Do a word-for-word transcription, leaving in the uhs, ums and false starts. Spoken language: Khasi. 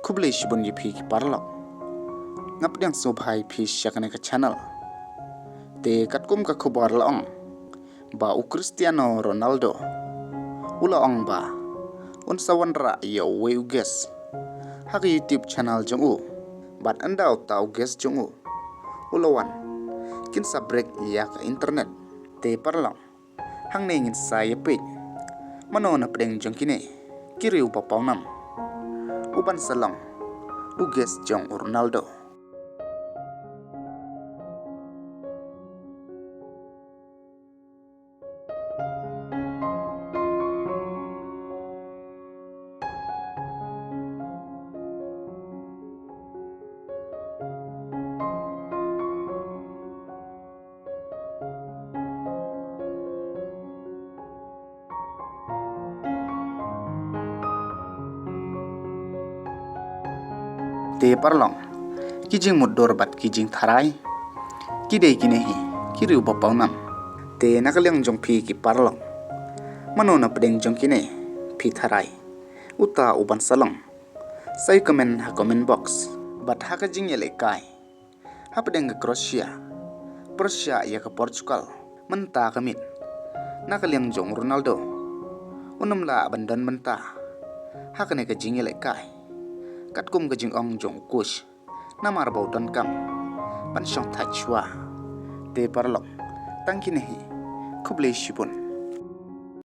Khublei shibun ïa phi ki paralok. Nga pdiang sngewbha ïa phi sha kane ka channel. Te katkum ka khubor la ong ba u Cristiano Ronaldo u la ong ba un sa wanrah ïa uwei u guest ha ka YouTube channel jong u. Bad ynda uta u guest jong u u la wan, kin sa break ïa ka internet. Te paralok, hangne ngin sa ïa peit mano na pdeng jong kine ki riew ba pawnam u ban sa long u guest jong u Ronaldo. Te paralok, ki jingmutdur bad ki jingtharai ki dei kine hi ki riew ba pawnam. Te na ka liang jong phi ki paralok, mano na pdeng jong kine phi tharai uta u ban sa long? Sa ïa comment ha comment box. Bad ha ka jingïalehkai hapdeng ka Croatia, Croatia ïa ka Portugal mynta ka miet, na ka liang jong u Ronaldo un ym lah ban don bynta ha kane ka jingïalehkai katkum ka jingong jong u coach, namar ba u donkam ban shong thait shuwa. Te paralok, tang kine hi, khublei shibun.